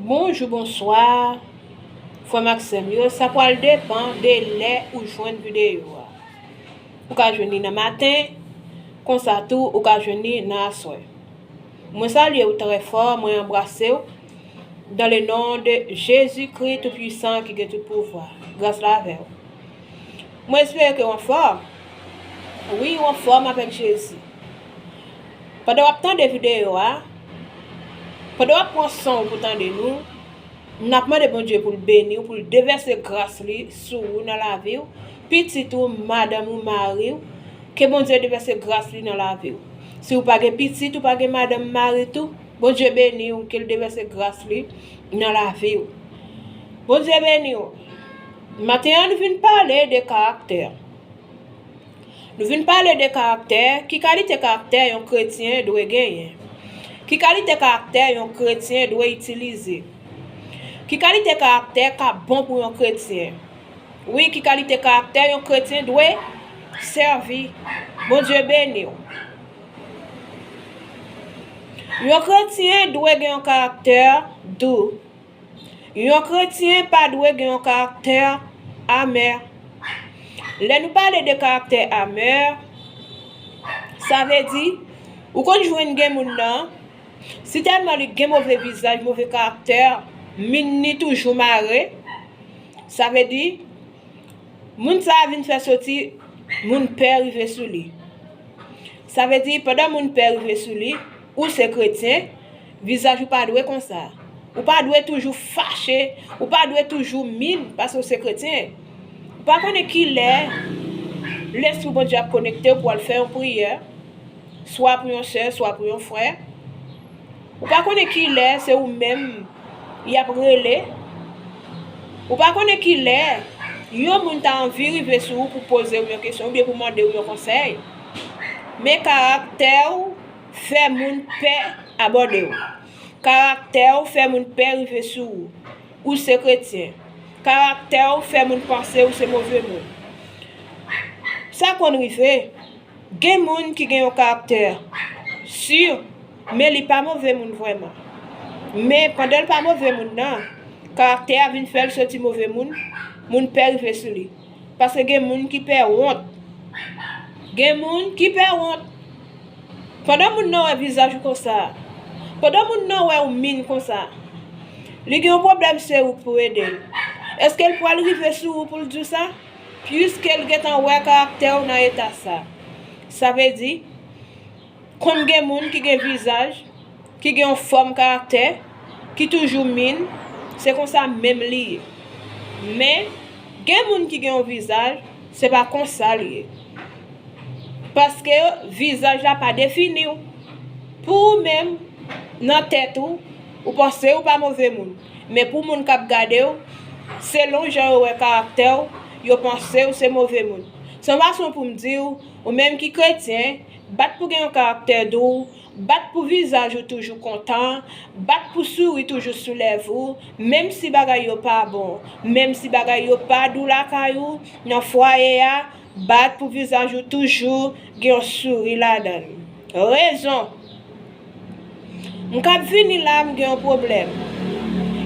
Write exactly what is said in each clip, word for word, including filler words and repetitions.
Bonjou, bonswa, frè m ak sè m yo. Sa pral depann de lè ou jwenn videyo a. Ou ka jwenn li nan maten, konsa tou ou ka jwenn li nan aswè. Mwen salye w trè fò, mwen anbrase w dans le nom de Jésus-Christ Tout-Puissant ki gen tout pouvwa. Gras la avè w. Mwen espere ke w anfòm. Wi, w anfòm avèk Jezi. Pandan w ap tande videyo a, pandan w ap pran san w pou tande nou, n ap mande Bondye pou l beni w, pou l devèse gras li sou ou nan lavi w, pitit ou, madanm ou, mari w, ke Bondye devèse gras li nan lavi w. Si w pa gen pitit, ou pa gen madanm, mari tou, Bondye beni w, ke l devèse gras li nan lavi w. Bondye beni w. Maten an, nou vin pale de karaktè. Nou vin pale de karaktè, ki kalite karaktè yon kretyen dwe genyen? Ki kalite karaktè yon kretyen dwe itilize? Ki kalite karaktè k ap bon pou yon kretyen? Wi, ki kalite karaktè yon kretyen dwe sèvi? Bondye beni w. Yon kretyen dwe gen yon karaktè dou. Yon kretyen pa dwe gen yon karaktè amè. Lè nou pale de karaktè amè, sa vle di, ou konn jwenn gen moun nan, si tèlman li gen move vizaj, move karaktè, min li toujou mare, sa vle di, moun sa a vin fè soti moun pè rive sou li. Sa vle di, pandan moun pè rive sou li, ou se kretyen, vizaj ou pa dwe konsa. Ou pa dwe toujou fache, ou pa dwe toujou min, paske ou se kretyen. Ou pa konnen ki lè Lespri Bondye ap konekte w pou w al fè yon priyè, swa pou yon sè, swa pou yon frè. Ou pa konnen ki lè se ou menm y ap rele. Ou pa konnen ki lè yon moun ta anvi rive sou ou pou poze w yon kesyon oubyen pou mande w yon konsèy. Men karaktè w fè moun pè abòde w. Karaktè w fè moun pè rive sou ou. Ou se kretyen. Karaktè w fè moun panse ou se move moun. Sa konn rive. Gen moun ki gen yon karaktè si, men li pa move moun vrèman. Men pandan l pa move moun nan, karaktè a vin fè l soti move moun, moun pè rive sou li. Paske gen moun ki pè wont. Gen moun ki pè wont. Pandan moun nan wè vizaj ou konsa, pandan moun nan wè ou min konsa, li gen yon pwoblèm serye pou ede l. Èske l pral rive sou ou pou l di w sa? Piske l gentan wè karaktè w nan eta sa. Sa vle di, konn gen moun ki gen vizaj, ki gen yon fòm karaktè, ki toujou min, se konsa menm li ye. Men, gen moun ki gen yon vizaj, se pa konsa li ye. Paske vizaj la pa defini w. Pou ou menm, nan tèt ou, ou panse ou pa move moun. Men pou moun k ap gade w, selon jan yo wè karaktè w, yo panse ou se move moun. Se yon fason pou m di w, ou menm ki kretyen, bat pou gen yon karaktè dou, bat pou vizaj ou toujou kontan, bat pou souri toujou sou lèv ou, menm si bagay yo pa bon, menm si bagay yo pa dou lakay ou, nan fwaye a, bat pou vizaj ou toujou gen yon souri ladan l. Rezon. M k ap vini la, m gen yon pwoblèm.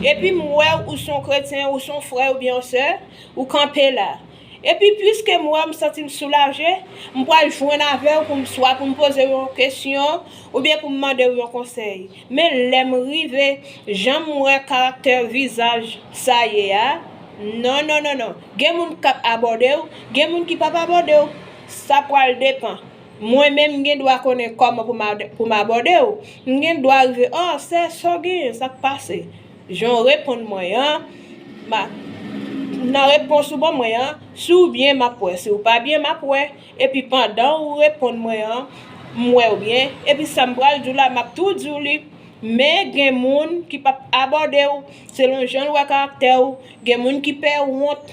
Epi m wè w, ou se yon kretyen, ou se yon frè oubyen yon sè, ou kanpe la. Epi piske m wè w, m santi m soulaje, m pral jwenn avè w pou m swa pou m poze w yon kesyon oubyen pou m mande w yon konsèy. Men lè m rive, jan m wè karaktè vizaj sa ye a, non, non, non, non. Gen moun k ap abòde w, gen moun ki p ap abòde w. Sa pral depann. Mwen menm, m gen dwa konnen kòman pou m ad-, pou m abòde w. M gen dwa rive, "Oh, sè, sa w genyen, sa k pase?" Jan w reponn mwen an, ma, nan repons ou ban mwen an, si w byen, m ap wè. Si w pa byen, m ap wè. Epi pandan w reponn mwen an, m wè w byen. Epi sa m pral di w la, m ap tou di w li. Men gen moun ki p ap abòde w selon jan l wè karaktè w. Gen moun ki pè wont.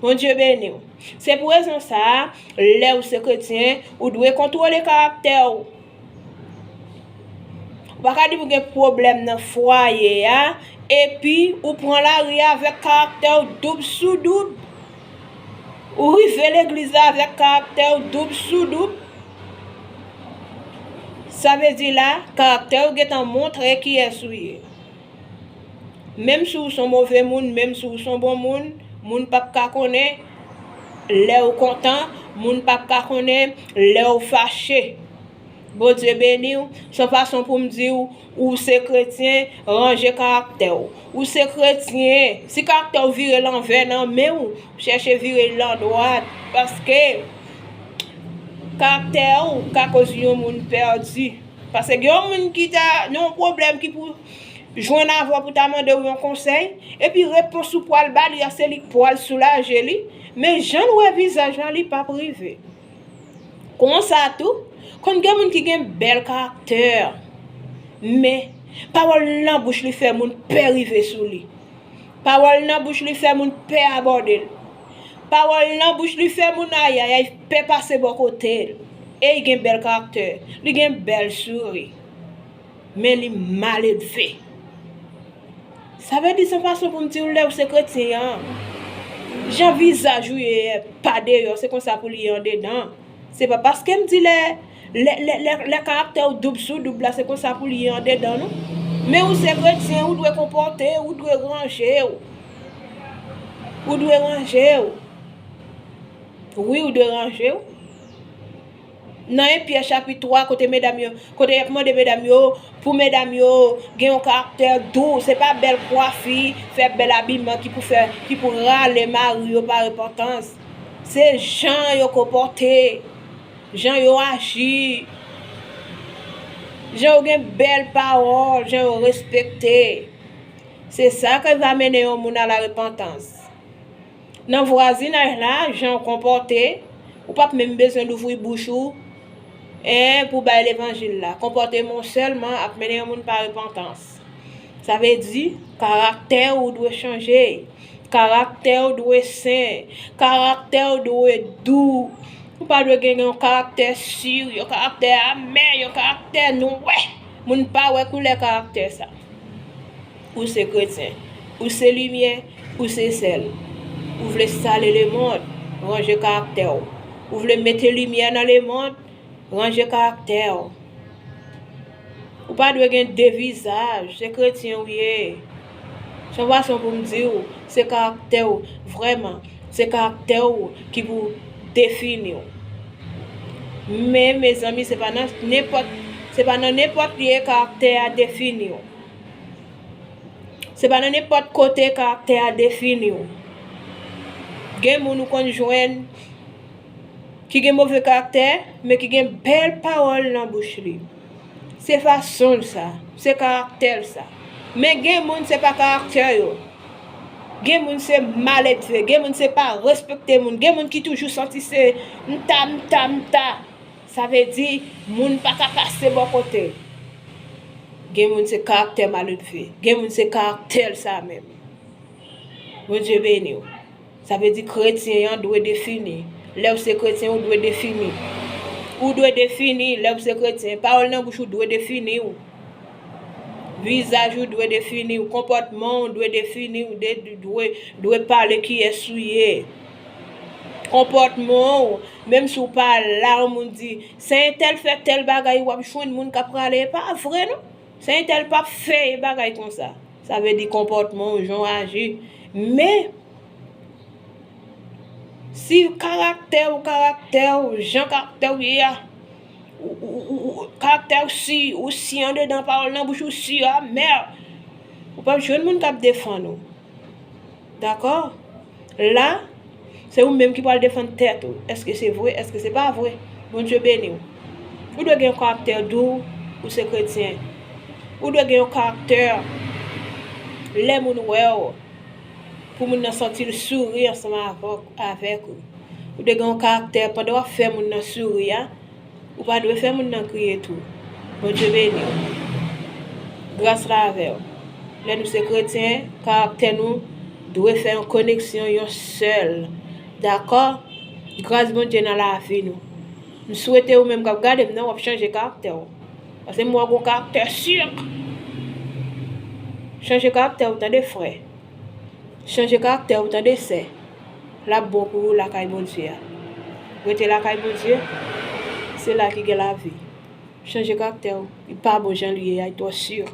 Bondye beni w. Se pou rezon sa a, lè w se kretyen, ou dwe kontwole karaktè w. Ou pa ka di pou gen pwoblèm nan fwaye a, epi ou pran lari a avèk karaktè w doub sou doub. Ou rive legliz la avèk karaktè w doub sou doub. Sa vle di la, karaktè w gentan montre kiyès ou ye. Menm si w se yon move moun, menm si w se yon bon moun, moun p ap ka konnen lè w kontan, moun p ap ka konnen lè w fache. Bondye beni w, se yon fason pou m di w, ou se kretyen, ranje karaktè w. Ou se kretyen, si karaktè w vire lanvè nan men w, chèche vire l landwat, paske karaktè w ka koz yon moun pèdi. Paske gen yon moun ki ta nan yon pwoblèm ki pou jwenn avè w pou ta mande w yon konsèy, epi repons ou pral ba li a, se li k pral soulaje li, men jan l wè vizaj la, li p ap rive. Konsa tou, konn gen moun ki gen bèl karaktè, men pawòl nan bouch li fè moun pè rive sou li. Pawòl nan bouch li fè moun pè abòde l. Pawòl nan bouch li fè moun ayayay pè pase bò kote l. E li gen bèl karaktè, li gen bèl souri. Men li maledve. Sa vle di se yon fason pou m di w lè w se kretyen an. Jan vizaj ou ye pa deyò, se konsa pou l ye andedan. Se pa paske m di lè, lè, lè, lè, lè karaktè w doub sou doub la, se konsa pou l ye andedan, non. Men ou se kretyen, ou dwe konpòte, ou dwe ranje w. Ou dwe ranje w. Wi, ou dwe ranje w. Nan Yen Pyè chapit twa, kote medam yo, kote y ap mande medam yo, pou medam yo gen yon karaktè dou, se pa bèl kwafi, fè bèl abiman ki pou fè, ki pou rale mari yo pa repantans. Se jan yo konpòte, jan yo aji, jan yo gen bèl pawòl, jan yo respekte. Se sa ki va mennen yon moun a la repantans. Nan vwazinaj la, jan w konpòte, ou p ap menm bezwen louvri bouch ou, en, pou bay levanjil la. Konpòteman w sèlman ap mennen yon moun pa repantans. Sa vle di, karaktè w dwe chanje. Karaktè w dwe sen. Karaktè w dwe dou. Ou pa dwe gen yon karaktè si, yon karaktè amè, yon karaktè nwè. Moun pa wè koulè karaktè sa. Ou se kretyen. Ou se limyè. Ou se sèl. Ou vle sale lemonn. Ranje karaktè w. Ou vle mete limyè nan lemonn. Ranje karaktè w. Ou pa dwe gen de vizaj. Se kretyen ou ye. Se yon fason pou m di w, se karaktè w. Vrèman, se karaktè w ki pou defini w. Men, mezanmi, se pa nan nenpòt, se pa nan nenpòt lye karaktè a defini w. Se pa nan nenpòt kote karaktè a defini w. Gen moun ou konn jwenn ki gen move karaktè, men ki gen bèl pawòl nan bouch li. Se fason l sa, se karaktè l sa. Men gen moun, se pa karaktè yo. Gen moun, se maledve. Gen moun, se pa respekte moun. Gen moun ki toujou santi se mta, mta, mta. Sa vle di, moun pa ka pase bò kote. Gen moun, se karaktè maledve. Gen moun, se karaktè l sa menm. Bondye beni w. Sa vle di kretyen an dwe defini. Lè w se kretyen, ou dwe defini. Ou dwe defini lè w se kretyen. Pawòl nan bouch ou dwe defini w. Vizaj ou dwe defini w. Konpòtman w dwe defini w. De, dwe, dwe pale kiyès ou ye. Konpòtman w, menm si w pa la, yon moun di, se entèl fè tèl bagay, w ap jwenn moun k ap rale. E pa vre, non. Se entèl p ap fè bagay konsa. Sa vle di konpòtman w, jan w aji. Men, si karaktè w, karaktè w, jan karaktè w ye a, ou, ou, ou, ou, karaktè w si, ou si andedan, pawòl nan bouch ou si, amè, ou p ap jwenn moun k ap defann ou. Dakò? La, se ou menm ki pral defann tèt ou. Èske se vre? Èske se pa vre? Bondye beni w. Ou dwe gen yon karaktè dou, ou se kretyen. Ou dwe gen yon karaktè lè moun wè w, pou moun nan santi l souri ansanm avèk, avèk ou. Ou dwe gen yon karaktè pandan w ap fè moun nan souri a, ou pa dwe fè moun nan kriye tou. Bondye beni w. Gras la avè w. Lè nou se kretyen, karaktè nou dwe fè yon koneksyon, yon sèl. Dakò? Gras Bondye nan lavi nou. M swete ou menm k ap gade m nan, w ap chanje karaktè w. Paske m wè w gen yon karaktè sik. Chanje karaktè w, tande frè. Chanje karaktè w, tande sè. L ap bon pou ou lakay Bondye a. Rete lakay Bondye, se la ki gen lavi. Chanje karaktè w, li pa bon jan l ye a, li twò sik.